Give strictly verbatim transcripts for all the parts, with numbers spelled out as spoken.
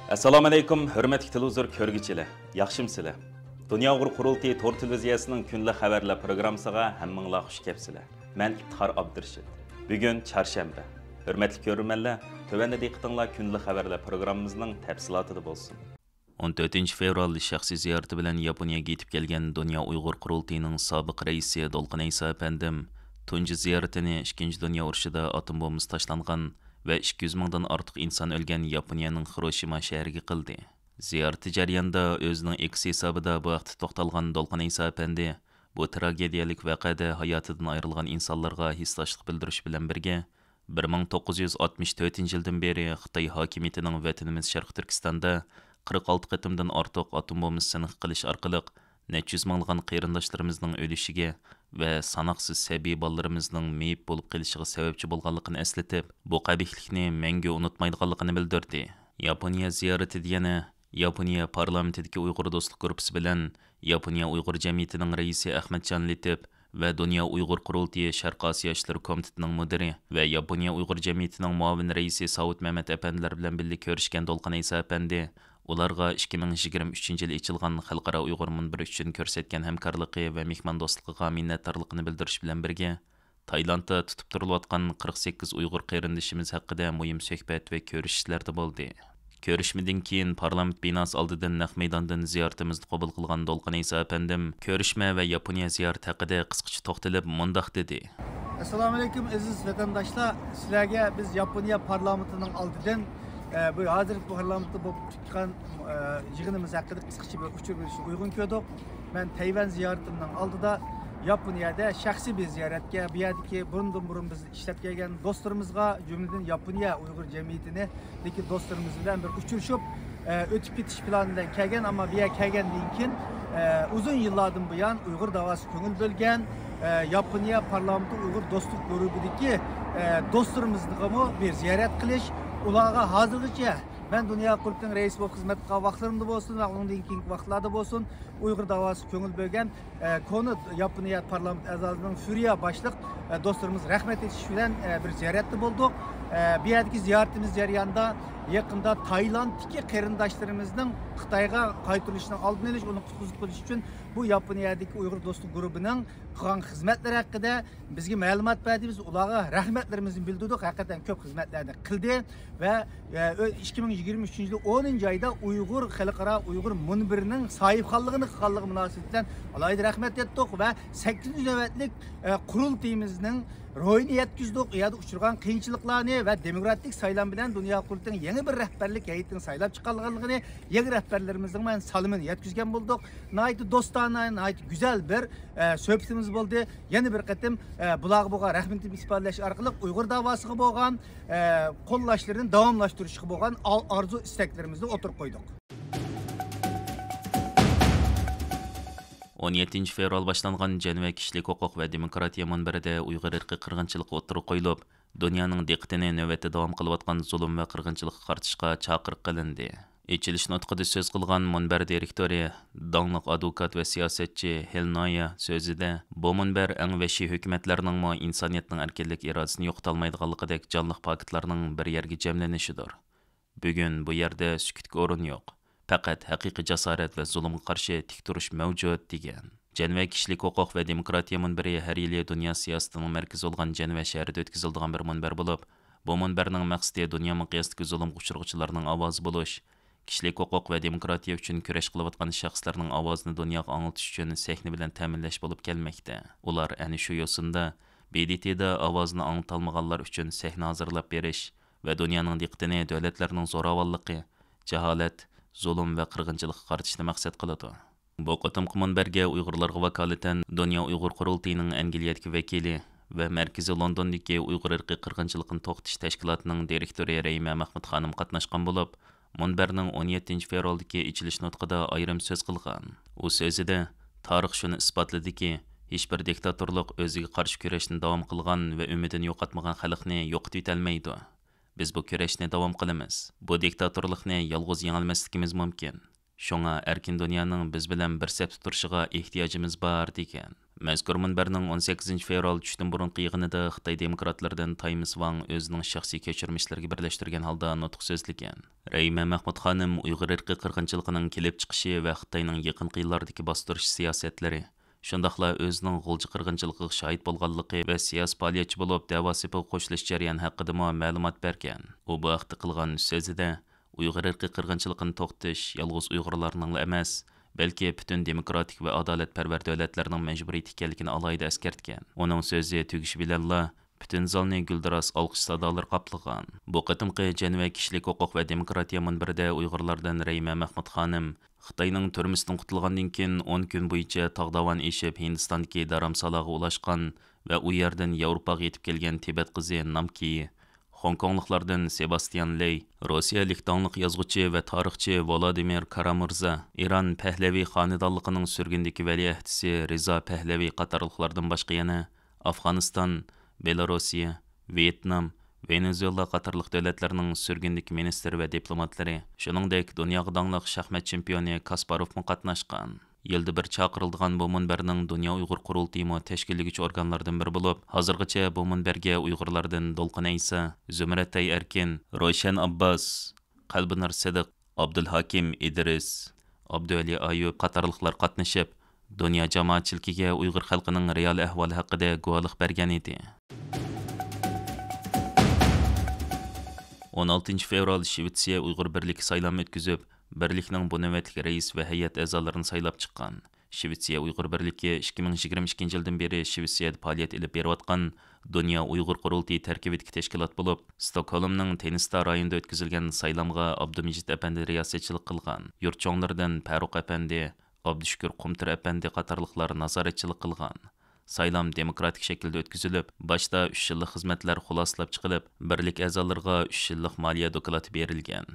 ئەسسالامۇئەلەيكۇم، ھۆرمەتلىك تېلېۋىزور كۆرگۈچىلەر، ياخشىمۇسىلەر؟ دۇنيا ئۇيغۇر قۇرۇلتىيى تور تېلېۋىزىيەسىنىڭ كۈندىلىك خەۋەرلەر پروگراممىسىغا ھەممىڭلار خۇش كەپسىلەر. مەن ئىپتىخار ئابدۇرېشىت. بۈگۈن چارشەنبە. ھۆرمەتلىك كۆرۈرمەنلەر، تۆۋەندە دىققىتىڭلار كۈندىلىك خەۋەرلەر پروگراممىمىزنىڭ تەپسىلاتىدا بولسۇن. ئون تۆتىنچى فېۋرال شەخسىي زىيارىتى بىلەن ياپونىيەگە يېتىپ كەلگەن دۇنيا ئۇيغۇر قۇرۇلتىيىنىڭ سابىق رەئىسى دولقۇن ئەيسا ئەپەندىم تۇنجى زىيارىتىنى ئىككىنچى دۇنيا ئۇرۇشىدا ئاتوم بومبىسى تاشلانغان ۋە ئىككى يۈز مىڭدىن ئارتۇق ئىنسان ئۆلگەن ياپونىيەنىڭ خىروشىما شەھىرىگە قىلدى. زىيارىتى جەريانىدا ئۆزىنىڭ ئېكس ھېسابىدا بۇ ھەقتە توختالغان دولقۇن ئەيسا ئەپەندى، بۇ تراگېدىيەلىك ۋەقەدە ھاياتىدىن ئايرىلغان ئىنسانلارغا ھېسداشلىق بىلدۈرۈش بىلەن بىرگە، بىر مىڭ توققۇز يۈز ئاتمىش تۆتىنچى يىلدىن بېرى خىتاي ھاكىمىيىتىنىڭ ۋەتىنىمىز شەرقىي تۈركىستاندا قىرىق ئالتە قېتىمدىن ئارتۇق ئاتوم بومبىسى سىنىق قىلىش ئارقىلىق نەچچە يۈز مىڭلىغان قېرىنداشلىرىمىزنىڭ ئۆلۈشىگە ۋە ساناقسىز سەبىي بالىلىرىمىزنىڭ مېيىپ بولۇپ قېلىشىغا سەۋەبچى بولغانلىقىنى ئەسلىتىپ، بۇ قەبىھلىكنى مەڭگۈ ئۇنتۇمايدىغانلىقىنى بىلدۈردى. ياپونىيە زىيارىتىدە يەنە ياپونىيە پارلامېنتىدىكى ئۇيغۇر دوستلۇق گۇرۇپپىسى بىلەن ياپونىيە ئۇيغۇر جەمئىيىتىنىڭ رەئىسى ئەخمەتجان لېتىپ ۋە دۇنيا ئۇيغۇر قۇرۇلتىيى شەرقىي ئاسىيا ئىشلىرى كومىتېتىنىڭ مۇدىرى ۋە ياپونىيە ئۇيغۇر جەمئىيىتىنىڭ مۇئاۋىن رەئىسى ساۋۇت مەمەت ئەپەندىلەر بىلەن بىللە كۆرۈشكەن دولقۇن ئەيسا ئەپەندى ئۇلارغا ئىككى مىڭ يىگىرمە ئۈچىنچى يىلى ئېچىلغان خەلقئارا ئۇيغۇر مۇنبىرى ئۈچۈن كۆرسەتكەن ھەمكارلىقى ۋە مېھماندوستلۇقىغا مىننەتدارلىقىنى بىلدۈرۈش بىلەن بىرگە، تايلاندتا تۇتۇپ تۇرۇلۇۋاتقان قىرىق سەككىز ئۇيغۇر قېرىندىشىمىز ھەققىدە مۇھىم سۆھبەت ۋە كۆرۈشۈشلەردە بولدى. كۆرۈشمىدىن كېيىن پارلامېنت بىناسى ئالدىدىن نەق مەيداندىن زىيارىتىمىزنى قوبۇل قىلغان دولقۇن ئەيسا ئەپەندىم كۆرۈشمە ۋە ياپونىيە زىيارىتى ھەققىدە قىسقىچە توختىلىپ مۇنداق دېدى. ئەسسالامۇئەلەيكۇم، ئەزىز ۋەتەنداشلار! سىلەرگە بىز ياپونىيە پارلامېنتىنىڭ ئالدىدىن، ئە، بۇ ھازىرقى پارلامېنتتا بولۇپ چىققان، ئە، يىغىنىمىز ھەققىدە قىسقىچە بىر ئۇچۇر بېرىشنى ئۇيغۇن كۆردۇق. مەن تەيۋەن زىيارىتىمنىڭ ئالدىدا ياپونىيەدە شەخسىي بىر زىيارەتكە، بۇ يەردىكى بۇرۇندىن بۇرۇن بىز ئىشلەپ كەلگەن دوستلىرىمىزغا، جۈملىدىن ياپونىيە ئۇيغۇر جەمئىيىتىنىڭ دوستلىرىمىز بىلەن بىر ئۇچرىشىپ، ئە، ئۆتۈپ كېتىش پىلانى بىلەن كەلگەن، ئەمما بۇ يەرگە كەلگەندىن كېيىن، ئە، ئۇزۇن يىللاردىن بۇيان ئۇيغۇر داۋاسىغا كۆڭۈل بۆلگەن، ئە، ياپونىيە پارلامېنتى ئۇيغۇر دوستلۇق گۇرۇپپىدىكى، ئە، دوستلىرىمىزغىمۇ بىر زىيارەت قىلىش، ئۇلارغا ھازىرغىچە مەن دۇنيا قۇرۇلتىيىنىڭ رەئىسى بولۇپ خىزمەت قىلغان ۋاقىتلىرىمدا بولسۇن ۋە ئۇنىڭدىن كېيىنكى ۋاقىتلاردا بولسۇن، ئۇيغۇر داۋاسىغا كۆڭۈل بۆلگەن، ئە، كونا ياپونىيە پارلامېنت ئەزاسىنىڭ فۇرىيا باشلىق، ئە، دوستلىرىمىز رەھمەت ئېيتىش بىلەن، ئە، بىر زىيارەتتە بولدۇق. ئە، بۇ يەردىكى زىيارىتىمىز جەريانىدا يېقىندا تايلاندتىكى قېرىنداشلىرىمىزنىڭ خىتايغا قايتۇرۇلۇشىنىڭ ئالدىنى ئېلىش، ئۇنى قۇتقۇزۇپ قېلىش ئۈچۈن بۇ ياپونىيەدىكى ئۇيغۇر دوستلۇق گۇرۇپپىنىڭ قىلغان خىزمەتلىرى ھەققىدە بىزگە مەلۇمات بەردى. بىز ئۇلارغا رەھمەتلىرىمىزنى بىلدۈردۇق. ھەقىقەتەن كۆپ خىزمەتلەرنى قىلدى ۋە، ئە، ئۆ-، ئىككى مىڭ يىگىرمە ئۈچىنچى يىلى ئونىنچى ئايدا ئۇيغۇر خەلقئارا ئۇيغۇر مۇنبىرىنىڭ ساھىبخانلىقىنى قىلغانلىقى مۇناسىۋىتى بىلەن ئالاھىدە رەھمەت ئېيتتۇق ۋە سەككىزىنچى نۆۋەتلىك، ئە، قۇرۇلتىيىمىزنىڭ روھىنى يەتكۈزدۇق. ئۇ يەردە ئۇچرىغان قىيىنچىلىقلارنى ۋە دېموكراتىك سايلام بىلەن دۇنيا قۇرۇلتىيىنىڭ يېڭى بىر رەھبەرلىك ھەيئىتىنى سايلاپ چىققانلىقىنى، يېڭى رەھبەرلىرىمىزنىڭ مەن سالىمىنى يەتكۈزگەن بولدۇق. ناھايىتى دوستانە، ناھايىتى گۈزەل بىر، ئە، سۆھبىتىمىز بولدى. يەنە بىر قېتىم، ئە، بۇلارغا بولغان رەھمىتىمنى ئىپادىلەش ئارقىلىق ئۇيغۇر داۋاسىغا بولغان، ئە، قوللاشلىرىنى داۋاملاشتۇرۇشقا بولغان ئا-، ئارزۇ ئىستەكلىرىمىزنى ئوتتۇرىغا قويدۇق. ئون يەتتىنچى فېۋرال باشلانغان جەنۋە كىشىلىك ھوقۇق ۋە دېموكراتىيە مۇنبىرىدە ئۇيغۇر ئىرقىي قىرغىنچىلىقى ئوتتۇرىغا قويۇلۇپ، دۇنيانىڭ دىققىتىنى نۆۋەتتە داۋام قىلىۋاتقان زۇلۇم ۋە قىرغىنچىلىققا قارىتىشقا چاقىرىق قىلىندى. ئېچىلىش نۇتقىدا سۆز قىلغان مۇنبەر دىرېكتورى، داڭلىق ئادۋوكات ۋە سىياسەتچى ھېل نايا سۆزىدە، بۇ مۇنبەر ئەڭ ۋەھشىي ھۆكۈمەتلەرنىڭمۇ ئىنسانىيەتنىڭ ئەركىنلىك ئىرادىسىنى يوقىتالمايدىغانلىقىدەك جانلىق پاكىتلارنىڭ بىر يەرگە جەملىنىشىدۇر. بۈگۈن بۇ يەردە سۈكۈتكە ئورۇن يوق. پەقەت ھەقىقىي جاسارەت ۋە زۇلۇمغا قارشى تىك تۇرۇش مەۋجۇت، دېگەن. جەنۋە كىشىلىك ھوقۇق ۋە دېموكراتىيە مۇنبىرى ھەر يىلى دۇنيا سىياسىتىنىڭ مەركىزى بولغان جەنۋە شەھىرىدە ئۆتكۈزۈلىدىغان بىر مۇنبەر بولۇپ، بۇ مۇنبەرنىڭ مەقسىتى دۇنيا مىقياسىدىكى زۇلۇمغا ئۇچرىغۇچىلارنىڭ ئاۋازى بولۇش، كىشىلىك ھوقۇق ۋە دېموكراتىيە ئۈچۈن كۈرەش قىلىۋاتقان شەخسلەرنىڭ ئاۋازىنى دۇنياغا ئاڭلىتىش ئۈچۈن سەھنە بىلەن تەمىنلەش بولۇپ كەلمەكتە. ئۇلار ئەنە شۇ يوسۇندا ب د ت دا ئاۋازىنى ئاڭلىتالمىغانلار ئۈچۈن سەھنە ھازىرلاپ بېرىش، ۋە دۇنيانىڭ دىققىتىنى دۆلەتلەرنىڭ زوراۋانلىقى، جاھالەت، زۇلۇم ۋە قىرغىنچىلىققا قارىتىشنى مەقسەت قىلىدۇ. بۇ قېتىمقى مۇنبەرگە ئۇيغۇرلارغا ۋاكالىتەن دۇنيا ئۇيغۇر قۇرۇلتىيىنىڭ ئەنگلىيەدىكى ۋەكىلى ۋە مەركىزى لوندوندىكى ئۇيغۇر ئىرقىي قىرغىنچىلىقىنى توختىتىش تەشكىلاتىنىڭ دىرېكتورى رەھىمە مەخمۇت خانىم قاتناشقان بولۇپ، مۇنبەرنىڭ ئون يەتتىنچى فېۋرالدىكى ئېچىلىش نۇتقىدا ئايرىم سۆز قىلغان. ئۇ سۆزىدە، تارىخ شۇنى ئىسپاتلىدىكى، ھېچبىر دىكتاتورلۇق ئۆزىگە قارشى كۈرەشنى داۋام قىلغان ۋە ئۈمىدىنى يوقاتمىغان خەلقنى يوقىتىۋېتەلمەيدۇ. بىز بۇ كۈرەشنى داۋام قىلىمىز. بۇ دىكتاتورلۇقنى يالغۇز يېڭەلمەسلىكىمىز مۇمكىن. شۇڭا ئەركىن دۇنيانىڭ بىز بىلەن بىر سەپتە تۇرۇشىغا ئېھتىياجىمىز بار، دېگەن. مەزكۇر مۇنبەرنىڭ ئون سەككىزىنچى فېۋرال چۈشتىن بۇرۇنقى يىغىنىدا خىتاي دېموكراتلىرىدىن تايمىس ۋاڭ ئۆزىنىڭ شەخسىي كەچۈرمىشلىرىگە بىرلەشتۈرگەن ھالدا نۇتۇق سۆزلىگەن. رەھىمە مەخمۇت خانىم ئۇيغۇر ئىرقىي قىرغىنچىلىقىنىڭ كېلىپ چىقىشى ۋە خىتاينىڭ يېقىنقى يىللاردىكى باستۇرۇش سىياسەتلىرى، شۇنداقلا ئۆزىنىڭ غۇلجا قىرغىنچىلىقىغا شاھىت بولغانلىقى ۋە سىياسىي پائالىيەتچى بولۇپ دەۋا سېپىغا قوشۇلۇش جەريانى ھەققىدىمۇ مەلۇمات بەرگەن. ئۇ بۇ ھەقتە قىلغان سۆزىدە، ئۇيغۇر ئىرقىي قىرغىنچىلىقىنى توختىتىش يالغۇز ئۇيغۇرلارنىڭلا ئەمەس، بەلكى پۈتۈن دېموكراتىك ۋە ئادالەتپەرۋەر دۆلەتلەرنىڭ مەجبۇرىيىتى ئىكەنلىكىنى ئالاھىدە ئەسكەرتكەن. ئۇنىڭ سۆزى تۈگىشى بىلەنلا، پۈتۈن زالنى گۈلدۈراس ئالقىش سادالىرى قاپلىغان. بۇ قېتىمقى جەنۇبىي كىشىلىك ھوقۇق ۋە دېموكراتىيە مۇنبىرىدە ئۇيغۇرلاردىن رەھىمە مەخمۇت خانىم خىتاينىڭ تۈرمىسىدىن قۇتۇلغاندىن كېيىن ئون كۈن بويىچە تاغ داۋان ئېشىپ، ھىندىستاندىكى دارامسالاغا ئۇلاشقان ۋە ئۇ يەردىن ياۋروپاغا يېتىپ كەلگەن تىبەت قىزى نامكى، خوڭكوڭلۇقلاردىن سېباستيان لېي، روسىيەلىك داڭلىق يازغۇچى ۋە تارىخچى ۋلادىمىر كارامۇرزا، ئىران پەھلەۋى خانىدانلىقىنىڭ سۈرگۈندىكى ۋەلىئەھدىسى رىزا پەھلەۋى قاتارلىقلاردىن باشقا يەنە ئافغانىستان، بېلاروسىيە، ۋيېتنام، ۋېنېزۇېلا قاتارلىق دۆلەتلەرنىڭ سۈرگۈندىكى مىنىستىر ۋە دىپلوماتلىرى، شۇنىڭدەك دۇنياغا داڭلىق شاھمات چېمپىيونى كاسپاروفمۇ قاتناشقان. يىلدا بىر چاقىرىلىدىغان بۇ مۇنبەرنىڭ دۇنيا ئۇيغۇر قۇرۇلتىيىمۇ تەشكىللىگۈچى ئورگانلاردىن بىرى بولۇپ، ھازىرغىچە بۇ مۇنبەرگە ئۇيغۇرلاردىن دولقۇن ئەيسا، زۇمرەتئاي ئەركىن، روشەن ئابباس، قەلبىنۇر سىدىق، ئابدۇلھاكىم ئىدرىس، ئابدۇۋەلى ئايۇپ قاتارلىقلار قاتنىشىپ، دۇنيا جامائەتچىلىكىگە ئۇيغۇر خەلقىنىڭ رېئال ئەھۋالى ھەققىدە گۇۋاھلىق بەرگەن ئىدى. ئون ئالتىنچى فېۋرال شىۋېتسىيە ئۇيغۇر بىرلىكى سايلام ئۆتكۈزۈپ، بىرلىكنىڭ بۇ نۆۋەتلىك رەئىس ۋە ھەيئەت ئەزالىرىنى سايلاپ چىققان. شىۋېتسىيە ئۇيغۇر بىرلىكى ئىككى مىڭ يىگىرمە ئىككىنچى يىلدىن بېرى شىۋېتسىيەدە پائالىيەت ئېلىپ بېرىۋاتقان دۇنيا ئۇيغۇر قۇرۇلتىيى تەركىبىدىكى تەشكىلات بولۇپ، ستوكھولمنىڭ تېنىستا رايونىدا ئۆتكۈزۈلگەن سايلامغا ئابدۇمىجىت ئەپەندى رىياسەتچىلىك قىلغان. يۇرت چوڭلىرىدىن پەرۇق ئەپەندى، ئابدۇشۈكۈر قۇمتۇر ئەپەندى قاتارلىقلار نازارەتچىلىك قىلغان. سايلام دېموكراتىك شەكىلدە ئۆتكۈزۈلۈپ، باشتا ئۈچ يىللىق خىزمەتلەر خۇلاسىلاپ چىقىلىپ، بىرلىك ئەزالىرىغا ئۈچ يىللىق مالىيە دوكلاتى بېرىلگەن.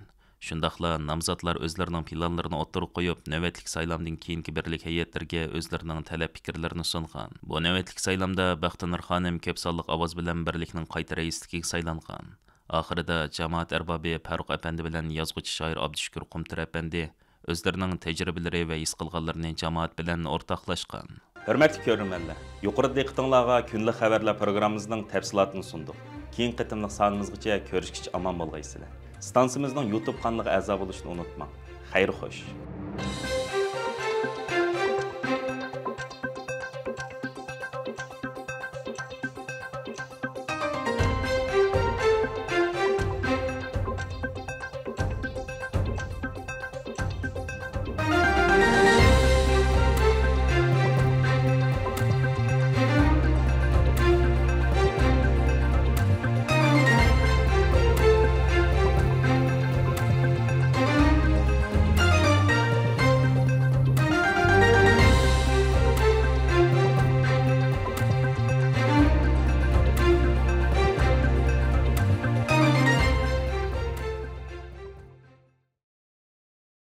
شۇنداقلا نامزاتلار ئۆزلىرىنىڭ پىلانلىرىنى ئوتتۇرىغا قويۇپ، نۆۋەتلىك سايلامدىن كېيىنكى بىرلىك ھەيئەتلىرىگە ئۆزلىرىنىڭ تەلەپ پىكىرلىرىنى سۇنغان. بۇ نۆۋەتلىك سايلامدا بەختىنۇر خانىم كۆپ سانلىق ئاۋاز بىلەن بىرلىكنىڭ قايتا رەئىسلىكىگە سايلانغان. ئاخىرىدا جامائەت ئەربابى پەرۇق ئەپەندى بىلەن يازغۇچى شائىر ئابدۇشۈكۈر قۇمتۇر ئەپەندى ئۆزلىرىنىڭ تەجرىبىلىرى ۋە ھېس قىلغانلىرىنى جامائەت بىلەن ئورتاقلاشقان. ھۆرمەتلىك كۆرۈرمەنلەر، يۇقىرىدا دىققىتىڭلارغا كۈندىلىك خەۋەرلەر پروگراممىمىزنىڭ تەپسىلاتىنى سۇندۇق. كېيىنكى قېتىملىق سانىمىزغىچە كۆرۈشكىچە ئامان بولغايسىلەر. ئىستانسىمىزنىڭ يۇتۇب قانىلىغا ئەزا بولۇشنى ئۇنتۇماڭ. خەير خوش.